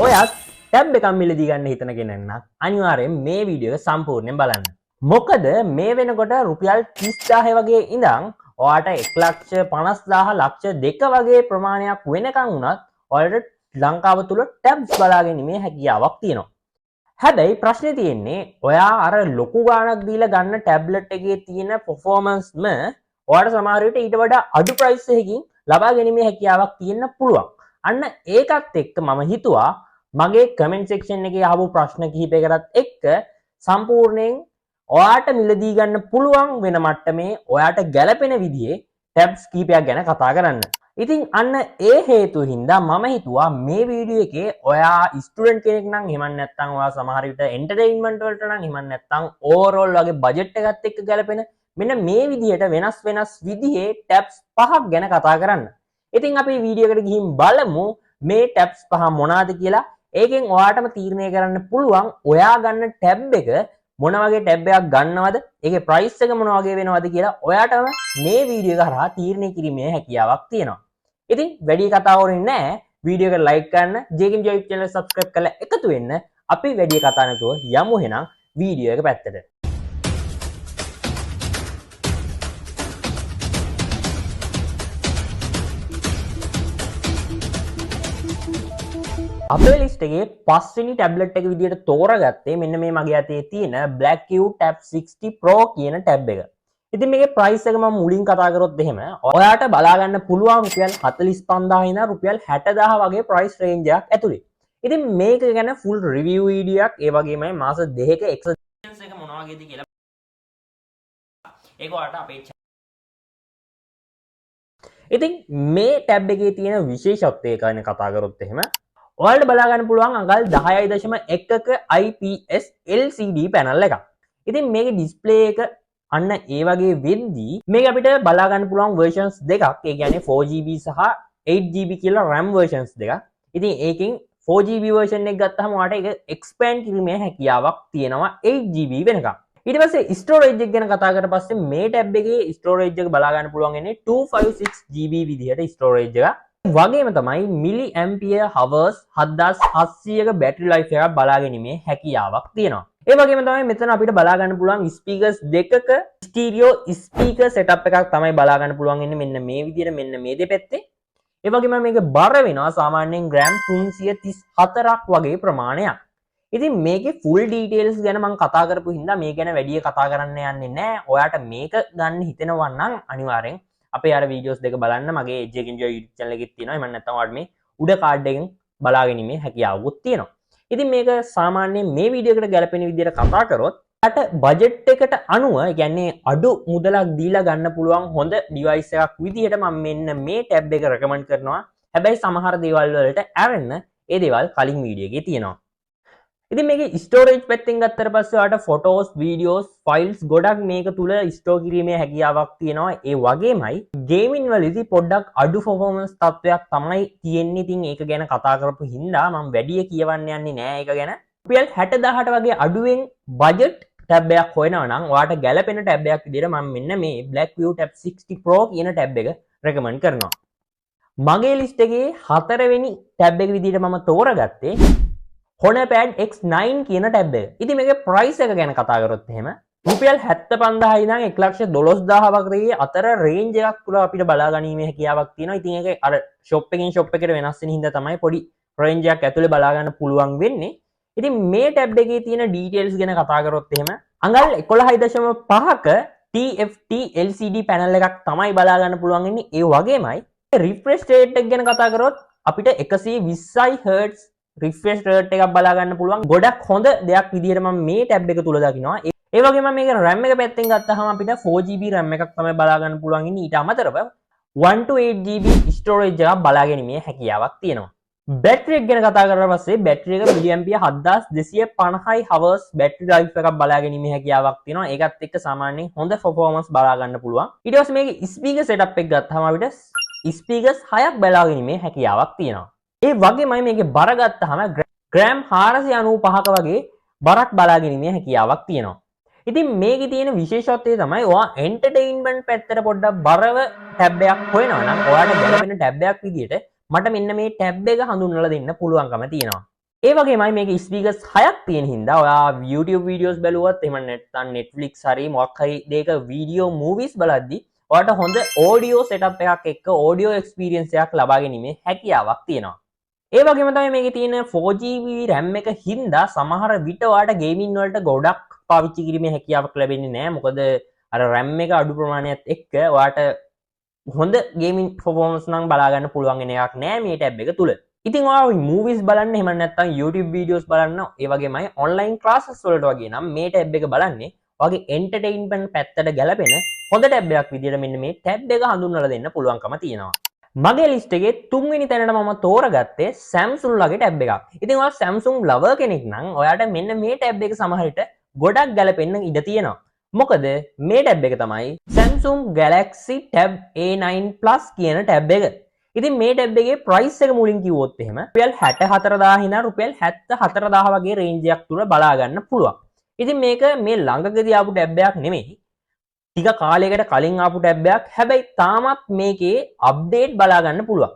ඔයත් ටැබ් එකක් මිලදී ගන්න හිතන කෙනෙක් නම් අනිවාර්යෙන් මේ වීඩියෝ එක සම්පූර්ණයෙන් බලන්න. මොකද මේ වෙනකොට රුපියල් 30,000 වගේ ඉඳන් ඔයාට 1,50,000 ලක්ෂ 2 වගේ ප්‍රමාණයක් වෙනකන් වුණත් ඔයාලට ලංකාව තුල ටැබ්ස් බලා ගැනීමේ හැකියාවක් තියෙනවා. හැබැයි ප්‍රශ්නේ තියෙන්නේ ඔයා අර ලොකු ගාණක් දීලා ගන්න ටැබ්ලට් එකේ තියෙන පර්ෆෝමන්ස්ම ඔයාට සමහර විට ඊට වඩා අඩු ප්‍රයිස් එකකින් ලබා ගැනීමේ හැකියාවක් තියෙන්න පුළුවන්. අන්න ඒකත් එක්ක මම හිතුවා මගේ කමෙන්ට් සෙක්ෂන් එකේ අහපු ප්‍රශ්න කිහිපයකටත් එක්ක සම්පූර්ණයෙන් ඔයාට මිලදී ගන්න පුළුවන් වෙන මට්ටමේ ඔයාට ගැලපෙන විදිහේ ටැබ්ස් කිහිපයක් ගැන කතා කරන්න. ඉතින් අන්න ඒ හේතුව හින්දා මම හිතුවා මේ වීඩියෝ එකේ ඔයා ස්ටුඩන්ට් කෙනෙක් නම්, එහෙම නැත්නම් ඔයා සමහර විට එන්ටර්ටේන්මන්ට් වලට නම්, එහෙම නැත්නම් ඕවරෝල් වගේ බජට් එකත් එක්ක ගැලපෙන මෙන්න මේ විදිහට වෙනස් වෙනස් විදිහේ ටැබ්ස් පහක් ගැන කතා කරන්න. ඉතින් අපි වීඩියෝ එකට ගිහින් බලමු මේ ටැබ්ස් පහ මොනවාද කියලා. ඒකෙන් ඔයාටම තීරණය කරන්න පුළුවන් ඔයා ගන්න ටැබ් එක මොන වගේ ටැබ් එකක් ගන්නවද, ඒකේ ප්‍රයිස් එක මොන වගේ වෙනවද කියලා ඔයාටම මේ වීඩියෝ එක හරහා තීරණය කිරීමේ හැකියාවක් තියෙනවා. ඉතින් වැඩි කතා ඕනේ නෑ. වීඩියෝ එක ලයික් කරන්න, ජේකින් ජොයි චැනල් එක සබ්ස්ක්‍රයිබ් කරලා එකතු වෙන්න. අපි වැඩි කතා නැතුව යමු එහෙනම් වීඩියෝ එක පැත්තට. අපේ ලිස්ට් එකේ පස්වෙනි ටැබ්ලට් එක විදියට තෝරගත්තේ මෙන්න මේ මගේ අතේ තියෙන Blackview Tab 60 Pro කියන ටැබ් එක. ඉතින් මේකේ ප්‍රයිස් එක මම මුලින් කතා කරොත් එහෙම ඔයාට බලා ගන්න පුළුවන් රුපියල් 45,000 ඉඳන් රුපියල් 60,000 වගේ ප්‍රයිස් රේන්ජ් එකක් ඇතුලේ. ඉතින් මේක ගැන ෆුල් රිවිව් වීඩියෝ එකක්, ඒ වගේමයි මාස 2ක එක්ස්පීරියන්ස් එක මොන වගේද කියලා ඒක ඔයාලට අපේ. ඉතින් මේ ටැබ් එකේ තියෙන විශේෂත්වය ගැන කතා කරොත් එහෙම ඔයාලට බලා ගන්න පුළුවන් අඟල් 10.1ක IPS LCD panel එකක්. ඉතින් මේකේ ඩිස්ප්ලේ එක අන්න ඒ වගේ වෙද්දී මේක අපිට බලා ගන්න පුළුවන් වර්ෂන්ස් දෙකක්. ඒ කියන්නේ 4GB සහ 8GB කියලා RAM versions දෙකක්. ඉතින් ඒකෙන් 4GB version එක ගත්තාම ඔයාලට ඒක එක්ස්පෑන්ඩ් කිරීමේ හැකියාවක් තියෙනවා 8GB වෙනකම්. ඊට පස්සේ ස්ටෝරේජ් එක ගැන කතා කරලා පස්සේ මේ ටැබ් එකේ ස්ටෝරේජ් එක බලා ගන්න පුළුවන් වෙන්නේ 256 GB විදිහට ස්ටෝරේජ් එකක්. වගේම තමයි මිලි ඇම්පියර් හවර්ස් 7700ක බැටරි ලයිෆ් එකක් බලා ගැනීමේ හැකියාවක් තියෙනවා. ඒ වගේම තමයි මෙතන අපිට බලා ගන්න පුළුවන් ස්පීකර්ස් දෙකක ස්ටීරියෝ ස්පීකර් සෙටප් එකක් තමයි බලා ගන්න පුළුවන් වෙන්නේ මෙන්න මේ විදිහට මෙන්න මේ දෙපැත්තේ. ඒ වගේම මේක බර වෙනවා සාමාන්‍යයෙන් ග්‍රෑම් 334ක් වගේ ප්‍රමාණයක්. ඉතින් මේකේ ෆුල් ඩීටේල්ස් ගැන මං කතා කරපු හින්දා මේ ගැන වැඩි කතා කරන්න යන්නේ නෑ. ඔයාට මේක ගන්න හිතෙනවා නම් අනිවාර්යෙන් අපේ අර වීඩියෝස් දෙක බලන්න. මගේ ජේකින් ජොයි YouTube channel එකෙත් තියෙනවා. එහෙම නැත්නම් ඔයාලට මේ උඩ කාඩ් එකෙන් බලා ගැනීමේ හැකියාවකුත් තියෙනවා. ඉතින් මේක සාමාන්‍යයෙන් මේ වීඩියෝ එකට ගැලපෙන විදිහට කතා කරොත් ඔයාට බජට් එකට අනුව, ඒ කියන්නේ අඩු මුදලක් දීලා ගන්න පුළුවන් හොඳ ඩිවයිස් එකක් විදිහට මම මෙන්න මේ ටැබ් එක රෙකමන්ඩ් කරනවා. හැබැයි සමහර දේවල් වලට ඇරෙන්න ඒ දේවල් කලින් වීඩියෝ එකේ තියෙනවා. ඉතින් මේකේ ස්ටෝරේජ් පැත්තෙන් ගත්තට පස්සේ ඔයාලට ෆොටෝස්, වීඩියෝස්, ෆයිල්ස් ගොඩක් මේක තුල ස්ටෝර් කිරීමේ හැකියාවක් තියෙනවා. ඒ වගේමයි ගේමින් වලදී පොඩ්ඩක් අඩු පර්ෆෝමන්ස් තත්ත්වයක් තමයි තියෙන්නේ. ඉතින් ඒක ගැන කතා කරපු හින්දා මම වැඩි කියවන්න යන්නේ නෑ ඒක ගැන. රුපියල් 60,000ට වගේ අඩුවෙන් බජට් ටැබ් එකක් හොයනවා නම් ඔයාට ගැලපෙන ටැබ් එකක් විදිහට මම මෙන්න මේ Blackview Tab 60 Pro කියන ටැබ් එක රෙකමන්ඩ් කරනවා. මගේ ලිස්ට් එකේ හතරවෙනි ටැබ් එක විදිහට මම තෝරගත්තේ Honor Pad X9 කියන ටැබ් එක. ඉතින් මේකේ ප්‍රයිස් එක ගැන කතා කරොත් එහෙම රුපියල් 75,000 ඉඳන් 1,12,000 වගේ අතර රේන්ජ් එකක් තුල අපිට බලා ගැනීමේ හැකියාවක් තියෙනවා. ඉතින් ඒක අර ෂොප් එකෙන් ෂොප් එකට වෙනස් වෙන හින්දා තමයි පොඩි රේන්ජ් එකක් ඇතුලේ බලා ගන්න පුළුවන් වෙන්නේ. ඉතින් මේ ටැබ් එකේ තියෙන ඩීටේල්ස් ගැන කතා කරොත් එහෙම අඟල් 11.5ක TFT LCD panel එකක් තමයි බලා ගන්න පුළුවන් වෙන්නේ. ඒ වගේමයි රිෆ්‍රෙෂ් රේට් එක ගැන කතා කරොත් අපිට 120 හර්ට්ස් රිෆ්‍රෙෂ් රේට් එකක් බලා ගන්න පුළුවන්. ගොඩක් හොඳ දෙයක් විදිහට මම මේ ටැබ් එක තුල දකිනවා. ඒ වගේම මේක RAM එක පැත්තෙන් ගත්තාම අපිට 4GB RAM එකක් තමයි බලා ගන්න පුළුවන් ඉන්නේ. ඊට අමතරව 128 GB storage එකක් බලා ගැනීමේ හැකියාවක් තියෙනවා. බැටරි එක ගැන කතා කරලා පස්සේ බැටරි එක මිලිඇම්පියර් 7250යි හවර්ස් බැටරි ලයිෆ් එකක් බලා ගැනීමේ හැකියාවක් තියෙනවා. ඒකත් එක්ක සාමාන්‍යයෙන් හොඳ පර්ෆෝමන්ස් බලා ගන්න පුළුවන්. ඊට පස්සේ මේකේ ස්පීකර් සෙටප් එක ගත්තාම අපිට ස්පීකර්ස් 6ක් බලා ගැනීමේ හැකියාවක් තියෙනවා. ඒ වගේමයි මේකේ බර ගත්තාම ග්‍රෑම් 495ක වගේ බරක් බලා ගැනීමේ හැකියාවක් තියෙනවා. ඉතින් මේකේ තියෙන විශේෂත්වය තමයි ඔයා එන්ටර්ටේන්මන්ට් පැත්තට පොඩ්ඩක් බරව ටැබ් එකක් හොයනවා නම් ඔයාට ගැලපෙන ටැබ් එකක් විදියට මට මෙන්න මේ ටැබ් එක හඳුන්වලා දෙන්න පුළුවන්කම තියෙනවා. ඒ වගේමයි මේක ස්පීකර්ස් හයක් තියෙන හින්දා ඔයා YouTube videos බැලුවත්, එහෙම නැත්නම් Netflix හරි මොකක් හරි දෙයක වීඩියෝ මූවිස් බලද්දි ඔයාට හොඳ ඔඩියෝ සෙටප් එකක් එක්ක ඔඩියෝ එක්ස්පීරියන්ස් එකක් ලබා ගැනීමේ හැකියාවක් තියෙනවා. ඒ වගේම තමයි මේකේ තියෙන 4 GB RAM එක හින්දා සමහර විට ඔයාට ගේමින් වලට ගොඩක් පාවිච්චි කිරීමේ හැකියාවක් ලැබෙන්නේ නෑ. මොකද අර RAM එක අඩු ප්‍රමාණයත් එක්ක ඔයාට හොඳ ගේමින් පර්ෆෝමන්ස් නම් බලා ගන්න පුළුවන් වෙන එකක් නෑ මේ ටැබ් එක තුල. ඉතින් ඔයා මූවිස් බලන්න, එහෙම නැත්නම් YouTube videos බලන්න, ඒ වගේමයි ඔන්ලයින් ක්ලාසස් වලට වගේ නම් මේ ටැබ් එක බලන්නේ ඔයාගේ එන්ටර්ටේන්මන්ට් පැත්තට ගැලපෙන හොඳ ටැබ් එකක් විදියට මෙන්න මේ ටැබ් එක හඳුන්වලා දෙන්න පුළුවන්කම තියෙනවා. මගේ ලිස්ට් එකේ තුන්වෙනි තැනට මම තෝරගත්තේ Samsung ලගේ ටැබ් එකක්. ඉතින් ඔයා Samsung lover කෙනෙක් නම් ඔයාට මෙන්න මේ ටැබ් එක සමහර විට ගොඩක් ගැලපෙන්න ඉඩ තියෙනවා. මොකද මේ ටැබ් එක තමයි Samsung Galaxy Tab A9 Plus කියන ටැබ් එක. ඉතින් මේ ටැබ් එකේ ප්‍රයිස් එක මුලින් කිව්වොත් එහෙම රුපියල් 64,000 ඉඳන් රුපියල් 74,000 වගේ රේන්ජ් එකක් තුල බලා ගන්න පුළුවන්. ඉතින් මේක මේ ළඟකදී ආපු ටැබ් එකක් නෙමෙයි. ටික කාලයකට කලින් ආපු ටැබ් එකක්. හැබැයි තාමත් මේකේ අප්ඩේට් බලා ගන්න පුළුවන්.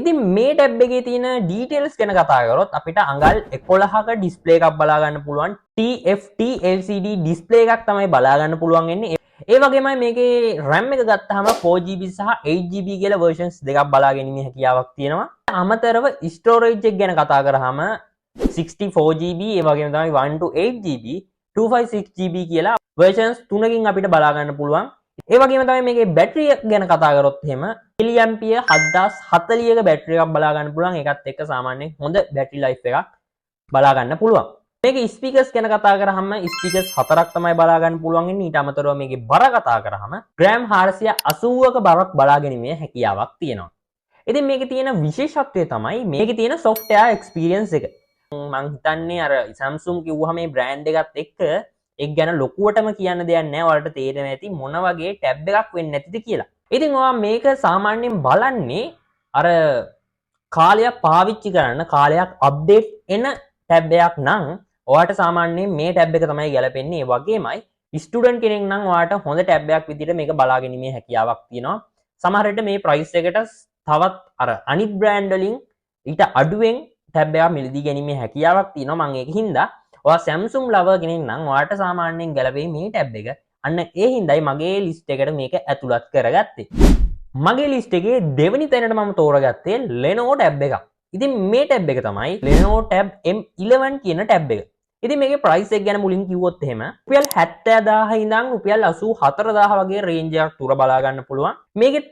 ඉතින් මේ ටැබ් එකේ තියෙන ඩීටේල්ස් ගැන කතා කරොත් අපිට අඟල් 11ක ඩිස්ප්ලේ එකක් බලා ගන්න පුළුවන්. TFT LCD display එකක් තමයි බලා ගන්න පුළුවන් වෙන්නේ. ඒ වගේමයි මේකේ RAM එක ගත්තාම 4 GB සහ 8 GB කියලා වර්ෂන්ස් දෙකක් බලා ගැනීමේ හැකියාවක් තියෙනවා. අමතරව ස්ටෝරේජ් එක ගැන කතා කරාම 64 GB, ඒ වගේම තමයි 128 GB, 256 GB කියලා වර්ෂන්ස් තුනකින් අපිට බලා ගන්න පුළුවන්. ඒ වගේම තමයි මේකේ බැටරිය ගැන කතා කරොත් එහෙම මිලිඇම්පියර් 7040ක බැටරි එකක් බලා ගන්න පුළුවන්. ඒකත් එක්ක සාමාන්‍යයෙන් හොඳ බැටරි ලයිෆ් එකක් බලා ගන්න පුළුවන්. මේකේ ස්පීකර්ස් ගැන කතා කරාම ස්පීකර්ස් හතරක් තමයි බලා ගන්න පුළුවන් වෙන්නේ. ඊට අමතරව මේකේ බර කතා කරාම ග්‍රෑම් 480ක බරක් බලා ගැනීමේ හැකියාවක් තියෙනවා. ඉතින් මේකේ තියෙන විශේෂත්වය තමයි මේකේ තියෙන සොෆ්ට්වෙයාර් එක්ස්පීරියන්ස් එක. මං හිතන්නේ අර Samsung කිව්වහම මේ බ්‍රෑන්ඩ් එකත් එක්ක ඒක ගැන ලොකුවටම කියන්න දෙයක් නෑ. ඔයාලට තේරෙනවා ඇති මොන වගේ ටැබ් එකක් වෙන්න ඇතිද කියලා. ඉතින් ඔයා මේක සාමාන්‍යයෙන් බලන්නේ අර කාලයක් පාවිච්චි කරන්න, කාලයක් අප්ඩේට් එන ටැබ් එකක් නම් ඔයාට සාමාන්‍යයෙන් මේ ටැබ් එක තමයි ගැලපෙන්නේ. ඒ වගේමයි ස්ටුඩන්ට් කෙනෙක් නම් ඔයාට හොඳ ටැබ් එකක් විදිහට මේක බලා ගැනීමේ හැකියාවක් තියෙනවා. සමහර විට මේ ප්‍රයිස් එකට තවත් අර අනිත් බ්‍රෑන්ඩ් වලින් ඊට අඩුවෙන් ටැබ් එකක් මිලදී ගැනීමේ හැකියාවක් තියෙනවා. මං ඒක හින්දා ඔයා Samsung lover කෙනෙක් නම් ඔයාට සාමාන්‍යයෙන් ගැලපෙයි මේ ටැබ් එක. අන්න ඒ හින්දායි මගේ ලිස්ට් එකට මේක ඇතුළත් කරගත්තේ. මගේ ලිස්ට් එකේ දෙවෙනි තැනට මම තෝරගත්තේ Lenovo tab එකක්. ඉතින් මේ ටැබ් එක තමයි Lenovo Tab M11 කියන ටැබ් එක. ඉතින් මේකේ ප්‍රයිස් එක ගැන මුලින් කිව්වොත් එහෙම රුපියල් 70,000 ඉඳන් රුපියල් 84,000 වගේ රේන්ජ් එකක් තුර බලා ගන්න පුළුවන්. මේකේ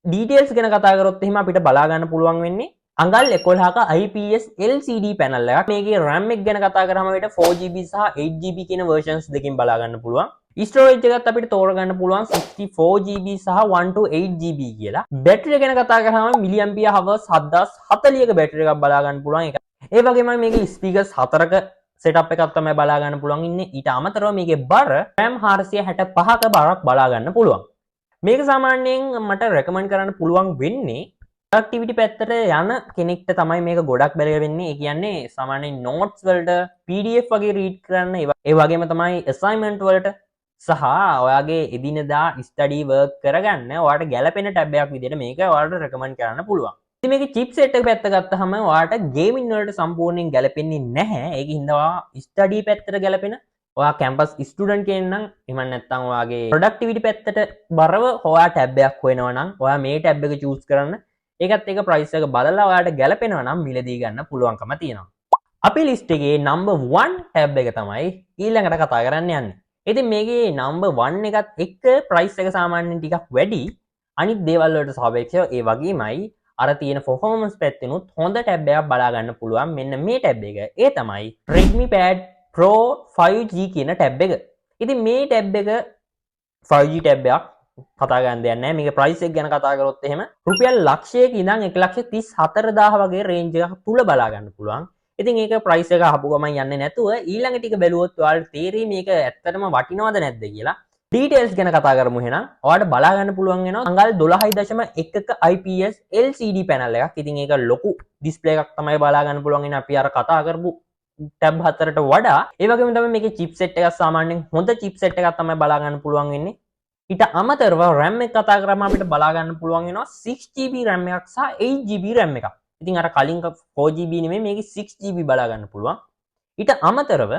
ඩීටේල්ස් ගැන කතා කරොත් එහෙම අපිට බලා ගන්න පුළුවන් වෙන්නේ අඟල් 11ක IPS LCD panel එකක්. මේකේ RAM එක ගැන කතා කරාම අපිට 4 GB සහ 8 GB කියන වර්ෂන්ස් දෙකකින් බලා ගන්න පුළුවන්. ස්ටෝරේජ් එකත් අපිට තෝරගන්න පුළුවන් 64 GB සහ 128 GB කියලා. බැටරිය ගැන කතා කරාම මිලිඇම්පියර් හවර්ස් 7040ක බැටරි එකක් බලා ගන්න පුළුවන්. ඒක ඒ වගේමයි මේකේ ස්පීකර්ස් හතරක සෙටප් එකක් තමයි බලා ගන්න පුළුවන් ඉන්නේ. ඊට අමතරව මේකේ බර ග්‍රෑම් 465ක බරක් බලා ගන්න පුළුවන්. මේක සාමාන්‍යයෙන් මට රෙකමන්ඩ් කරන්න පුළුවන් වෙන්නේ ප්‍රොඩක්ටිවිටි පැත්තට යන කෙනෙක්ට තමයි මේක ගොඩක් ගැලපෙන්නේ. ඒ කියන්නේ සාමාන්‍යයෙන් නෝට්ස් වලට, PDF වගේ රීඩ් කරන්න, ඒ වගේම තමයි ඇසයින්මන්ට් වලට සහ ඔයාගේ එදිනෙදා ස්ටඩි වර්ක් කරගන්න ඔයාට ගැලපෙන ටැබ් එකක් විදිහට මේක ඔයාලට රෙකමන්ඩ් කරන්න පුළුවන්. ඉතින් මේකේ චිප්සෙට් එක පැත්ත ගත්තහම ඔයාට ගේමින් වලට සම්පූර්ණයෙන් ගැලපෙන්නේ නැහැ. ඒක හින්දා ඔයා ස්ටඩි පැත්තට ගැලපෙන, ඔයා කැම්පස් ස්ටුඩන්ට් කෙනෙක් නම්, එහෙම නැත්නම් ඔයාගේ ප්‍රොඩක්ටිවිටි පැත්තට බරව ඔයා ටැබ් එකක් හොයනවා නම් ඔයා මේ ටැබ් එක චූස් කරන්න. ඒකත් එක ප්‍රයිස් එක බලලා ඔයාට ගැලපෙනවා නම් මිලදී ගන්න පුළුවන්කම තියෙනවා. අපි ලිස්ට් එකේ නම්බර් 1 ටැබ් එක තමයි ඊළඟට කතා කරන්න යන්නේ. ඉතින් මේකේ නම්බර් 1 එකත් එක්ක ප්‍රයිස් එක සාමාන්‍යයෙන් ටිකක් වැඩි අනිත් දේවල් වලට සාපේක්ෂව. ඒ වගේමයි අර තියෙන පර්ෆෝමන්ස් පැත්තෙනුත් හොඳ ටැබ් එකක් බලා ගන්න පුළුවන් මෙන්න මේ ටැබ් එක. ඒ තමයි Redmi Pad Pro 5G කියන ටැබ් එක. ඉතින් මේ ටැබ් එක 5G tab එකක්, කතා ගන්න දෙයක් නැහැ. මේකේ ප්‍රයිස් එක ගැන කතා කරොත් එහෙම රුපියල් ලක්ෂයක ඉඳන් 1,34,000 වගේ රේන්ජ් එකක් තුල බලා ගන්න පුළුවන්. ඉතින් ඒක ප්‍රයිස් එක අහපු ගමන් යන්නේ නැතුව ඊළඟ ටික බැලුවොත් ඔයාලට තේරෙයි මේක ඇත්තටම වටිනවද නැද්ද කියලා. ඩීටේල්ස් ගැන කතා කරමු එහෙනම්. ඔයාලට බලා ගන්න පුළුවන් වෙනවා අඟල් 12.1ක IPS LCD panel එකක්. ඉතින් ඒක ලොකු ඩිස්ප්ලේ එකක් තමයි බලා ගන්න පුළුවන් වෙන්නේ අපි අර කතා කරපු ටැබ් හතරට වඩා. ඒ වගේම තමයි මේකේ චිප්සෙට් එකක් සාමාන්‍යයෙන් හොඳ චිප්සෙට් එකක් තමයි බලා ගන්න පුළුවන් වෙන්නේ. ඊට අමතරව RAM එක කතා කරාම අපිට බලා ගන්න පුළුවන් වෙනවා 6 GB RAM එකක් සහ 8 GB RAM එකක්. ඉතින් අර කලින් 4 GB නෙමෙයි, මේකේ 6 GB බලා ගන්න පුළුවන්. ඊට අමතරව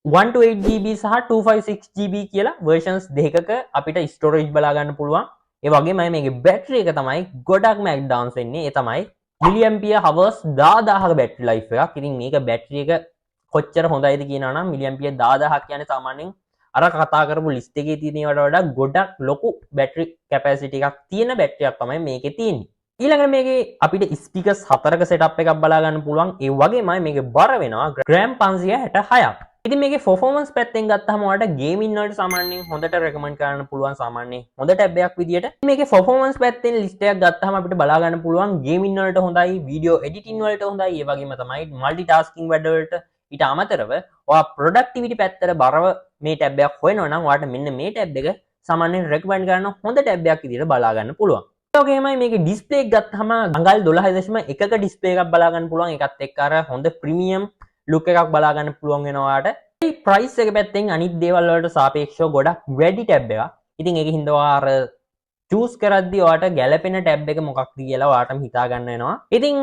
128 GB සහ 256 GB කියලා වර්ෂන්ස් දෙකක අපිට ස්ටෝරේජ් බලා ගන්න පුළුවන්. ඒ වගේමයි මේකේ බැටරි එක තමයි ගොඩක්ම ඇඩ්වාන්ස් වෙන්නේ. ඒ තමයි මිලිඇම්පියර් හවර්ස් 10,000ක බැටරි ලයිෆ් එකක්. ඉතින් මේක බැටරි එක කොච්චර හොඳයිද කියනවා නම්, මිලිඇම්පියර් 10,000ක් කියන්නේ සාමාන්‍යයෙන් අර කතා කරපු ලිස්ට් එකේ තියෙන ඒවාට වඩා ගොඩක් ලොකු බැටරි කැපැසිටි එකක් තියෙන බැටරියක් තමයි මේකේ තියෙන්නේ. ඊළඟට මේකේ අපිට ස්පීකර්ස් හතරක සෙටප් එකක් බලා ගන්න පුළුවන්. ඒ වගේමයි මේකේ බර වෙනවා ග්‍රෑම් 566ක්. ඉතින් මේකේ පර්ෆෝමන්ස් පැත්තෙන් ගත්තාම ඔයාලට ගේමින් වලට සාමාන්‍යයෙන් හොඳට රෙකමන්ඩ් කරන්න පුළුවන්, සාමාන්‍යයෙන් හොඳ ටැබ් එකක් විදියට. මේකේ පර්ෆෝමන්ස් පැත්තෙන් ලිස්ට් එකක් ගත්තාම අපිට බලා ගන්න පුළුවන් ගේමින් වලට හොඳයි, වීඩියෝ එඩිටින් වලට හොඳයි, ඒ වගේම තමයි මල්ටි ටාස්කින් වැඩ වලට. ඊට අමතරව ඔයා ප්‍රොඩක්ටිවිටි පැත්තට බරව මේ ටැබ් එකක් හොයනවා නම්, ඔයාට මෙන්න මේ ටැබ් එක සාමාන්‍යයෙන් රෙකමන්ඩ් කරන හොඳ ටැබ් එකක් විදියට බලා ගන්න පුළුවන්. ඒ වගේමයි මේකේ ඩිස්ප්ලේ එක ගත්තාම අඟල් 12.1ක ඩිස්ප්ලේ එකක් බලා ගන්න පුළුවන්. ඒකත් එක්ක අර හොඳ ප්‍රීමියම් ලුක් එකක් බලා ගන්න පුළුවන් වෙනවා ඔයාට. ප්‍රයිස් එක පැත්තෙන් අනිත් දේවල් වලට සාපේක්ෂව ගොඩක් වැඩි ටැබ් එකක්. ඉතින් ඒක හින්දා ඔයා අර චූස් කරද්දි ඔයාට ගැලපෙන ටැබ් එක මොකක්ද කියලා ඔයාටම හිතා ගන්න වෙනවා. ඉතින්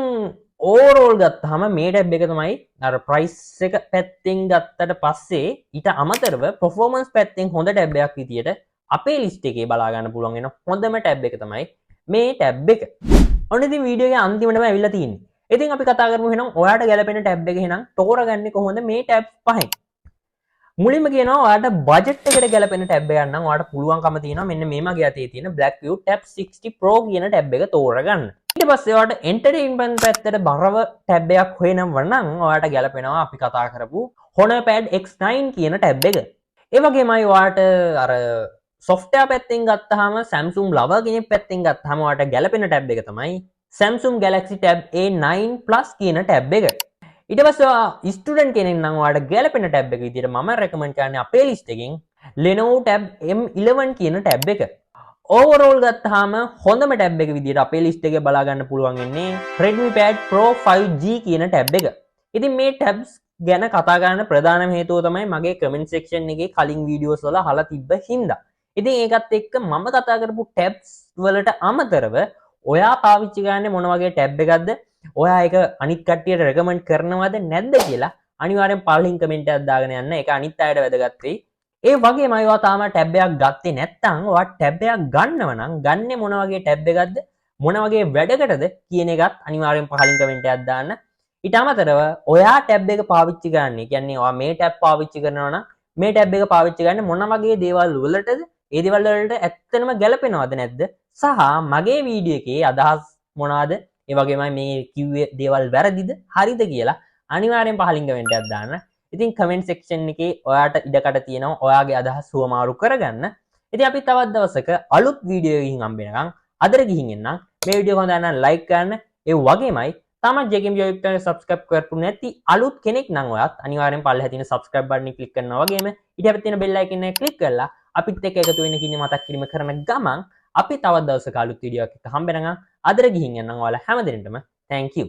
ඕවරෝල් ගත්තාම මේ ටැබ් එක තමයි අර ප්‍රයිස් එක පැත්තෙන් ගත්තට පස්සේ ඊට අමතරව පර්ෆෝමන්ස් පැත්තෙන් හොඳ ටැබ් එකක් විදියට අපේ ලිස්ට් එකේ බලා ගන්න පුළුවන් වෙන හොඳම ටැබ් එක තමයි මේ ටැබ් එක. ඔන්න ඉතින් වීඩියෝ එකේ අන්තිමටම ඇවිල්ලා තියෙන්නේ. ඉතින් අපි කතා කරමු එහෙනම් ඔයාට ගැලපෙන ටැබ් එක එහෙනම් තෝරගන්නේ කොහොමද මේ ටැබ්ස් පහෙන්? මුලින්ම කියනවා, ඔයාට බජට් එකට ගැලපෙන ටැබ් එකක් නම් ඔයාට පුළුවන්කම තියෙනවා මෙන්න මේ මගේ අතේ තියෙන Blackview Tab 60 Pro කියන ටැබ් එක තෝරගන්න. ඊට පස්සේ ඔයාට එන්ටර්ටේන්මන්ට් පැත්තට බරව ටැබ් එකක් හොයනවා නම් ඔයාට ගැලපෙනවා අපි කතා කරපු Honor Pad X9 කියන ටැබ් එක. ඒ වගේමයි ඔයාට අර සොෆ්ට්වෙයාර් පැත්තෙන් ගත්තාම, Samsung ලවර් කෙනෙක් පැත්තෙන් ගත්තාම, ඔයාට ගැලපෙන ටැබ් එක තමයි Samsung Galaxy Tab A9 Plus කියන ටැබ් එක. ඊට පස්සේ ඔයා ස්ටුඩන්ට් කෙනෙක් නම් ඔයාට ගැලපෙන ටැබ් එක විදිහට මම රෙකමන්ඩ් කරන්නේ අපේ ලිස්ට් එකෙන් Lenovo Tab M11 කියන ටැබ් එක. ඕවරෝල් ගත්තාම හොඳම ටැබ් එක විදිහට අපේ ලිස්ට් එකේ බලා ගන්න පුළුවන් වෙන්නේ Redmi Pad Pro 5G කියන ටැබ් එක. ඉතින් මේ ටැබ්ස් ගැන කතා කරන්න ප්‍රධානම හේතුව තමයි මගේ කමෙන්ට් සෙක්ෂන් එකේ කලින් වීඩියෝස් වල අහලා තිබ්බ හින්දා. ඉතින් ඒකත් එක්ක මම කතා කරපු ටැබ්ස් වලට අමතරව ඔයා පාවිච්චි කරන්නේ මොන වගේ ටැබ් එකක්ද? ඔයා ඒක අනිත් කට්ටියට රෙකමන්ඩ් කරනවද නැද්ද කියලා අනිවාර්යෙන් පහලින් කමෙන්ට් එකක් දාගෙන යන්න. ඒක අනිත් අයට වැදගත් වෙයි. ඒ වගේම ඔයා තාම ටැබ් එකක් ගත්තේ නැත්නම්, ඔයා ටැබ් එකක් ගන්නව නම් ගන්නෙ මොන වගේ ටැබ් එකක්ද, මොන වගේ වැඩකටද කියන එකත් අනිවාර්යෙන් පහලින් කමෙන්ට් එකක් දාන්න. ඊට අමතරව ඔයා ටැබ් එක පාවිච්චි කරන්නේ, කියන්නේ ඔයා මේ ටැබ් පාවිච්චි කරනවා නම්, මේ ටැබ් එක පාවිච්චි කරන්නේ මොන වගේ දේවල් වලටද, ඒ දේවල් වලට ඇත්තටම ගැලපෙනවද නැද්ද, සහ මගේ වීඩියෝ එකේ අදහස් මොනවාද, ඒ වගේමයි මේ කිව්වේ දේවල් වැරදිද හරිද කියලා අනිවාර්යෙන් පහලින් කමෙන්ට් එකක් දාන්න. ඉතින් කමෙන්ට් සෙක්ෂන් එකේ ඔයාට ඉඩකඩ තියෙනවා ඔයාගේ අදහස් හුවමාරු කරගන්න. ඉතින් අපි තවත් දවසක අලුත් වීඩියෝ එකකින් හම්බ වෙනකන් අදට ගිහින් එන්නම්. මේ වීඩියෝ හොඳ නම් ලයික් කරන්න. ඒ වගේමයි තාමත් JKM YouTube channel subscribe කරපු නැති අලුත් කෙනෙක් නම් ඔයත් අනිවාර්යෙන් පල්ලෙහා තියෙන subscribe button එක ක්ලික් කරනවා වගේම ඊට අපිට තියෙන bell icon එක ක්ලික් කරලා අපිත් එක්ක එකතු වෙන්න කියන මතක් කිරීම කරන ගමන් අපි තවත් දවසක අලුත් වීඩියෝ එකක් එක්ක හම්බ වෙනකන් අදට ගිහින් යන්නම්. ඔයාලා හැම දෙනෙක්ටම thank you.